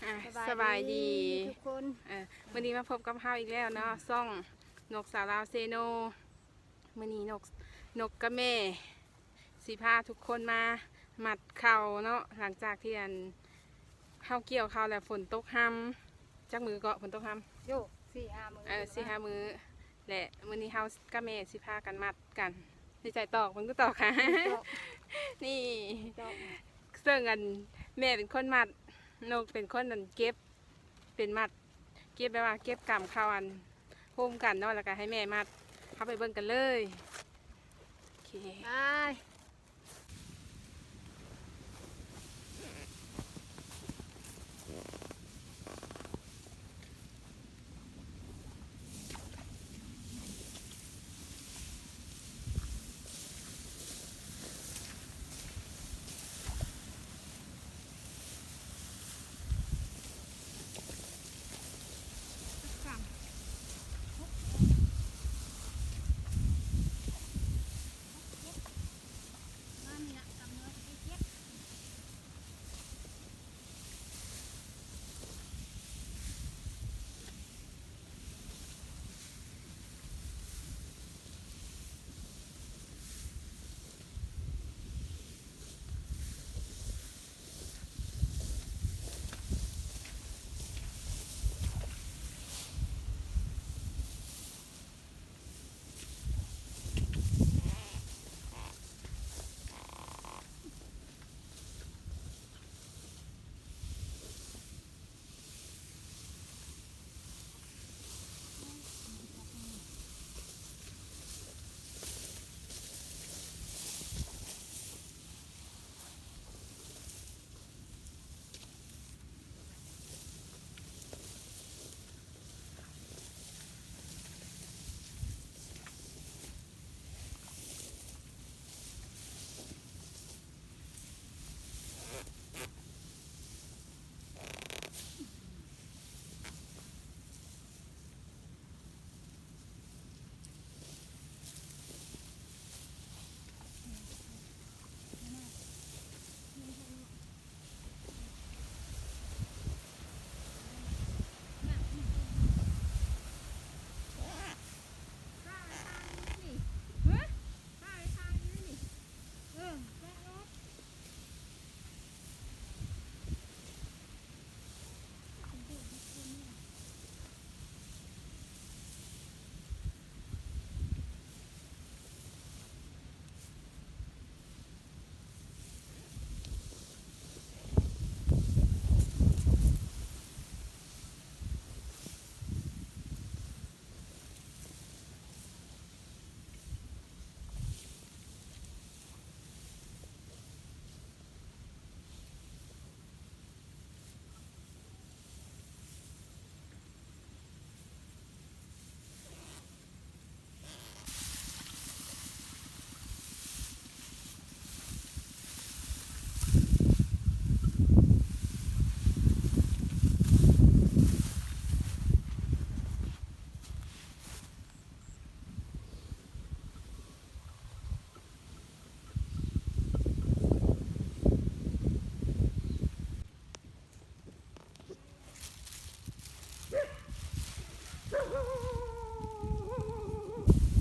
ອ່ະ ສະບາຍດີ ສະບາຍດີທຸກຄົນ ເອີ ມື້ນີ້ມາພົບກັບເຮົາອີກແລ້ວເນາະ ອືມ ຊ່ອງນົກສາວລາວເຊໂນ. ມື້ນີ້ນົກ ນົກກັບແມ່ຊິພາທຸກຄົນມາມັດເຂົ້າເນາະ ຫຼັງຈາກທີ່ອັນ ເຮົາກ່ຽວເຂົ້າແລ້ວຝົນຕົກຮຳ ຈັກມື້ເກາະ ຝົນຕົກຮຳ ໂຢ ສີ່ຫ້າມື້ ເອີ ສີ່ຫ້າມື້ ແລະ ມື້ນີ້ເຮົາກັບແມ່ຊິພາກັນມັດກັນ ໃນໃຈຕອກ ເບິ່ງດູຕອກ ຕອກ ນີ້ ຕອກ ເຊິ່ງອັນ ແມ່ເປັນຄົນມັດ ນົກເປັນຄົນອັນເກັບ ເປັນມັດ ເກັບແບບວ່າເກັບກຳເຂົ້າອັນໂຮມກັນເນາະ ແລ້ວກໍໃຫ້ແມ່ມັດ ເຮົາໄປເບິ່ງກັນເລີຍ ໂອເຄ ໄປ.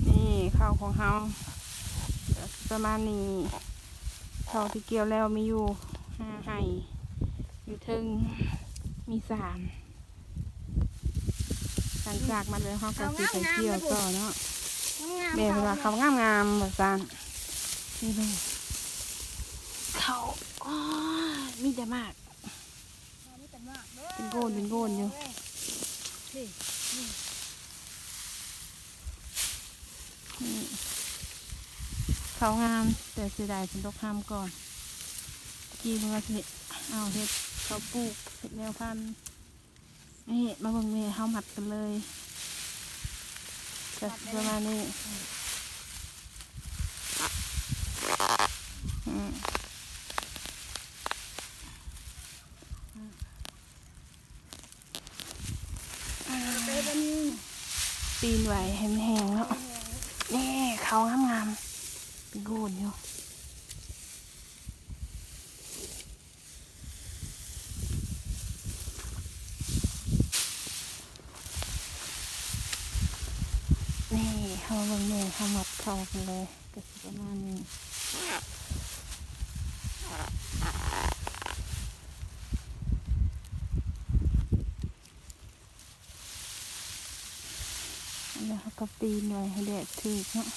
ນີ້ເຂົ້າຂອງເຮົາ ປະມານນີ້ ເຂົ້າທີ່ກ່ຽວແລ້ວມີຢູ່ຫ້າໄຮ່ ຢູ່ເທິງມີສາມ ຫຼັງຈາກມັນແລ້ວເຮົາກໍຊິໄປກ່ຽວຕໍ່ເນາະ ງາມໆ ແມ່ເພິ່ນວ່າເຂົ້າງາມໆ ວ່າຊັ້ນ ນີ້ເບິ່ງ ເຂົ້າ ໂອ້ຍ ມີແຕ່ໝາກ ເປັນໂກນເປັນໂກນຢູ່ ນີ້ ນີ້ ນີ້ ເຂົ້າງາມ ແຕ່ເສຍດາຍເພິ່ນຕົກຮຳກ່ອນ ກີ້ເພິ່ນວ່າຊິເອົາເຮັດເຂົ້າປູກ ເຮັດແນວພັນ ນີ້ ມາເບິ່ງແມ່ເຮົາມັດກັນເລີຍ ກໍປະມານນີ້ ອືມ. ປີນໄຫວໃຫ້ມັນແຫ້ງເນາະ ນີ້ເຂົ້າງາມໆ ເປັນໂກນຢູ່. ເຮົາເບິ່ງແມ່ເຮົາມັດເຂົ້າກັນເລີຍ ກໍຊິປະມານນີ້ ແລ້ວເຮົາກໍປີນໄວ້ໃຫ້ແດດຖືກເນາະ.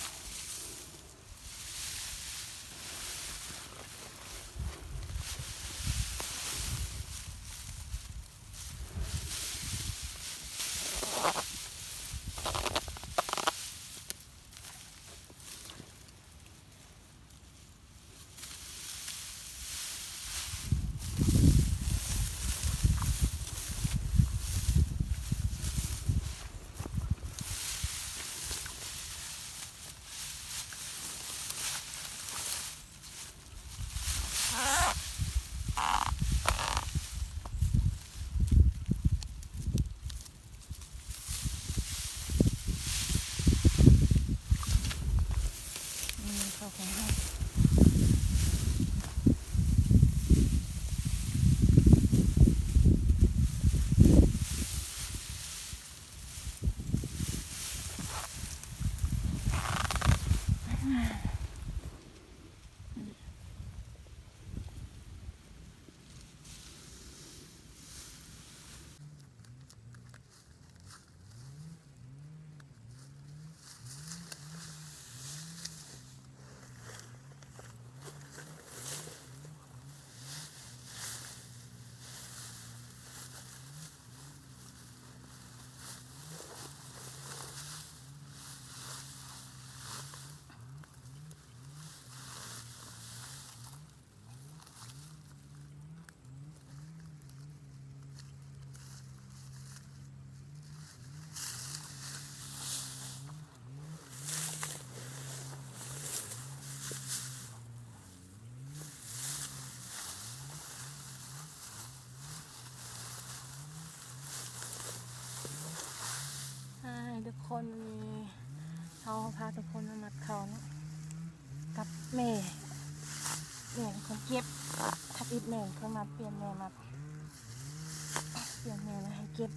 ຮາຍ ທຸກຄົນ ມື້ນີ້ເຮົາພາທຸກຄົນມາມັດເຂົ້າເນາະ ກັບແມ່ ແມ່ເປັນຄົນເກັບ ທຳອິດແມ່ເປັນຄົນມັດ ປ່ຽນແມ່ມັດ ປ່ຽນແມ່ໃຫ້ເກັບ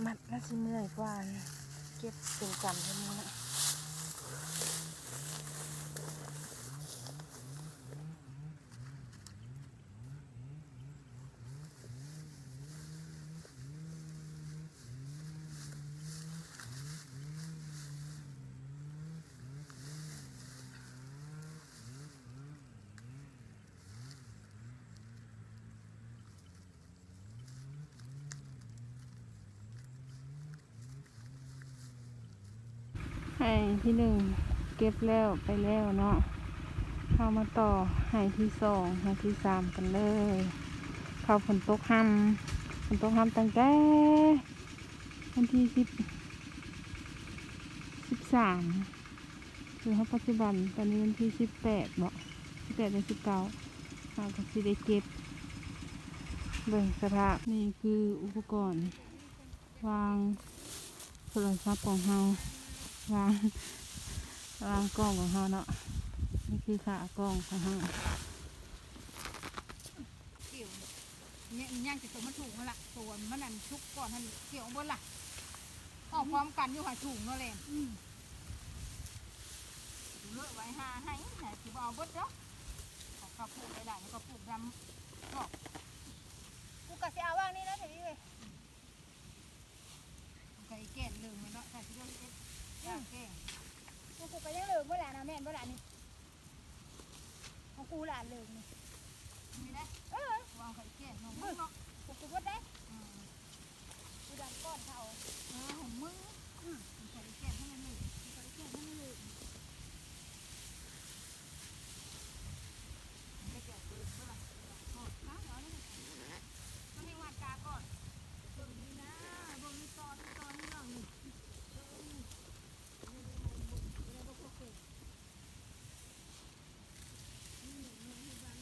ມັດມັນຊິເມື່ອຍກວ່າ ເກັບເປັນກຳເປັນນີ້ເນາະ. ໄຮ່ທີໜຶ່ງເກັບແລ້ວໄປແລ້ວເນາະ ເຮົາມາຕໍ່ໄຮ່ທີສອງ ໄຮ່ທີສາມກັນເລີຍ. ເຂົ້າຝົນຕົກຮຳ ຝົນຕົກຮຳຕັ້ງແຕ່ວັນທີສິບ ສິບສາມ ຈົນຮອດປັດຈຸບັນ ຕອນນີ້ວັນທີສິບແປດເບາະ ສິບແປດ ຫຼື ສິບເກົ້າ ເຮົາກໍຊິໄດ້ເກັບ. ເບິ່ງສະພາບ ນີ້ຄືອຸປະກອນ ວາງໂທລະສັບຂອງເຮົາ ວາງ ວາງກ້ອງຂອງເຮົາເນາະ. ນີ້ຄືຂາກ້ອງຂອງເຮົາ. ນີ້ ມັນຍັງຊິຕົວມັນຖືກຫັ້ນລະ ຕົວມັນອັນສຸກກ່ອນຫັ້ນ ກ່ຽວເອົາເບິດລະ ອອກພ້ອມກັນຢູ່ຫາ ຖົງເນາະແຫຼມ. ອືມ ເລາະໄວ້ຫາໄຮ່ ຫາຊິບໍ່ເອົາເບິດດອກ ເຂົາ ເຂົາປູກໄດ້ຫຼາຍ ເຂົາປູກດຳ ເນາະ. ກູກໍຊິເອົາຫວ່າງນີ້ແຫຼະ ເທວີເອີຍ. ໄກ່ແກ່ນເລີງແມ່ນເນາະ ຖ້າຊິເລືອກເຮັດ ອືມ ກາແກງ ຂອງກູກໍຍັງເລີງບໍ່ລະນະ ແມ່ນບໍ່ລະນີ້ ຂອງກູລະອັນເລີງນີ້ ນີ້ນະ ເອີ ວາງໄກ່ແກ່ນເນາະ ເບິ່ງເນາະ ຂອງກູເບິດເດ້ ອືມ ກູດຳກ່ອນເຂົາ ເອີ ຂອງມຶງ ອືມ ໄກ່ແກ່ນເທົ່ານັ້ນເລີຍ ໄກ່ແກ່ນເທົ່ານັ້ນເລີຍ. ນີ້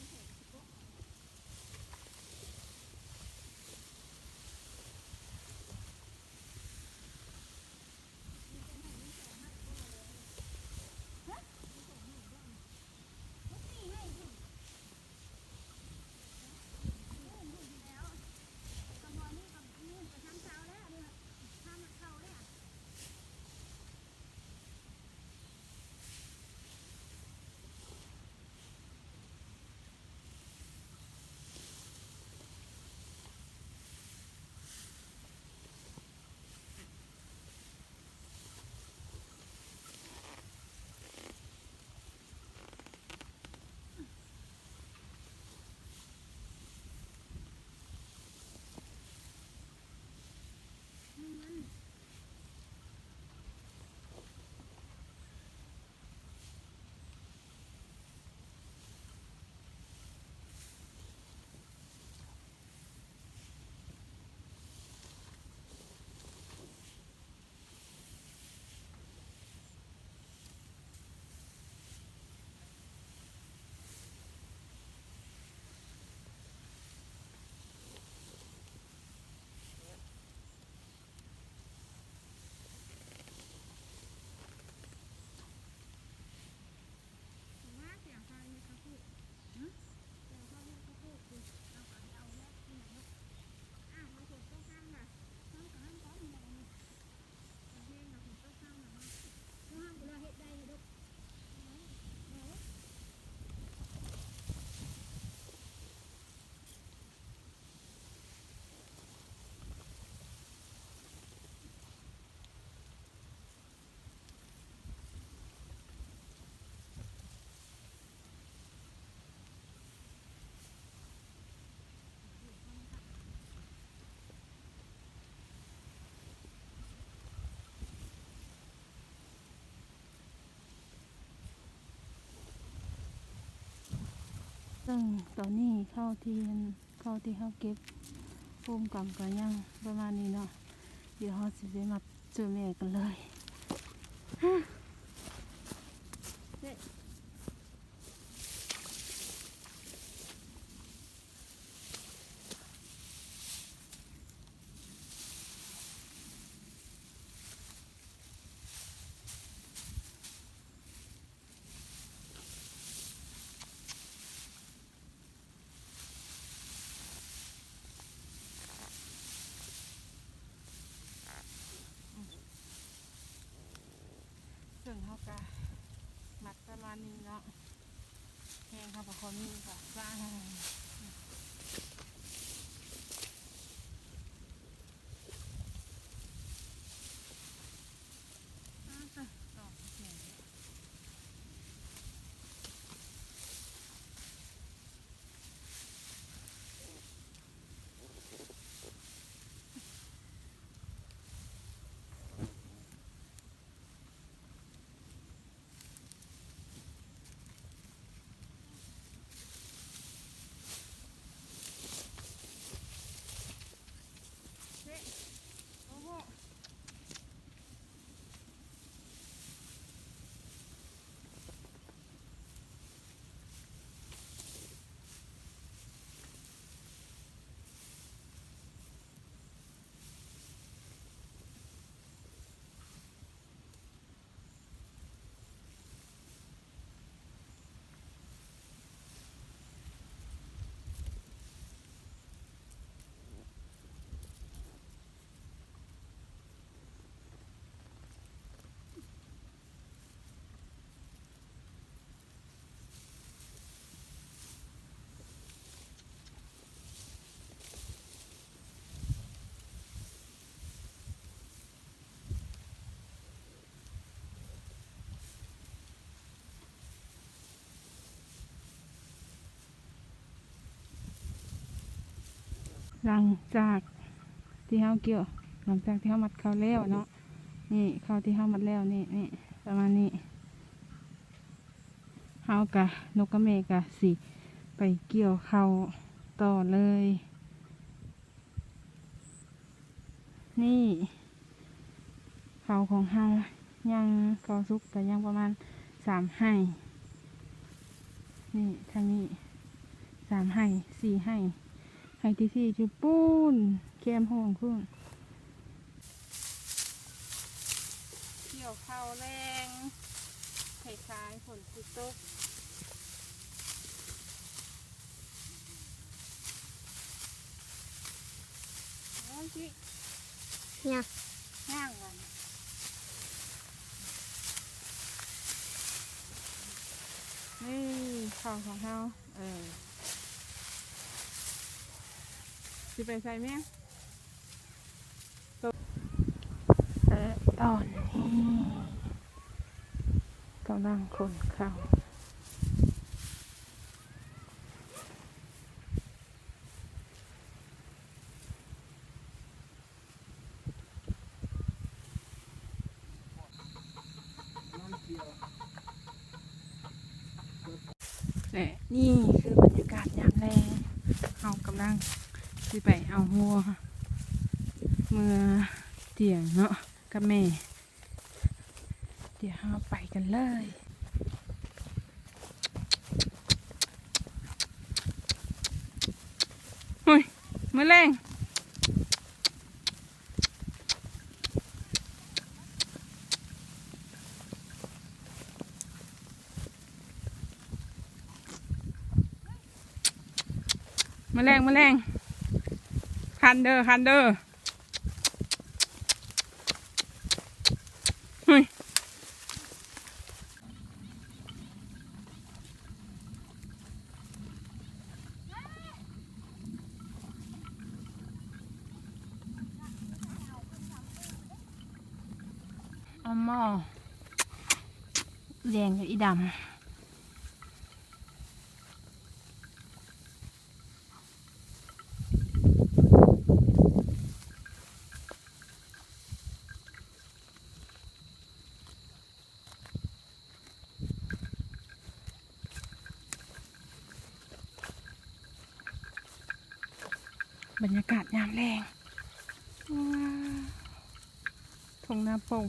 ເບິ່ງຕອນນີ້ເຂົ້າທີ່ ເຂົ້າທີ່ເຮົາເກັບໂຮມກຳກໍຍັງປະມານນີ້ເນາະ. ດຽວເຮົາຊິໄປມັດຊ່ວຍແມ່ກັນເລີຍ. ເຊິ່ງເຮົາກະມັດປະມານນີ້ເນາະ. ແຮງເຮົາບໍ່ຄ່ອຍມີກະວ່າ ຫຼັງຈາກທີ່ເຮົາກ່ຽວ ຫຼັງຈາກທີ່ເຮົາມັດເຂົ້າແລ້ວເນາະ ນີ້ເຂົ້າທີ່ເຮົາມັດແລ້ວນີ້ ນີ້ປະມານນີ້ ເຮົາກະ ນົກກັບແມ່ກະຊິໄປກ່ຽວເຂົ້າຕໍ່ເລີຍ. ນີ້ເຂົ້າຂອງເຮົາຍັງ ເຂົ້າສຸກກະຍັງປະມານສາມໄຮ່ ນີ້ທາງນີ້ສາມໄຮ່ ສີ່ໄຮ່ ໄຮ່ທີສີ່ຢູ່ພຸ້ນ ແຄມຫ້ອງພຸ້ນ. ກ່ຽວເຂົ້າແລງ ຄ້າຍໆຝົນຊິຕົກ. ໂອ້ຍ ຍາກ ຍ່າງມັນ ນີ້ເຂົ້າຂອງເຮົາ ເອີ ຊິໄປໃສແມ່? ແລະຕອນນີ້ກຳລັງຂົນເຂົ້າ. ແລະນີ້ຄືບັນຍາກາດຍາມແລງ ເຮົາກຳລັງຊິໄປເອົາງົວເມືອຕຽງເນາະ ກັບແມ່ ດຽວເຮົາໄປກັນເລີຍ. ໂອ້ຍ ມື້ແລງ ມື້ແລງ ມື້ແລງ ຄັນເດີ ຄັນເດີ. ເອົາໝໍ້ແດງຢູ່ອີ່ດຳ. ເ ບັນຍາກາດຍາມແລງ ວ້າວ ທົ່ງນາປົ່ງ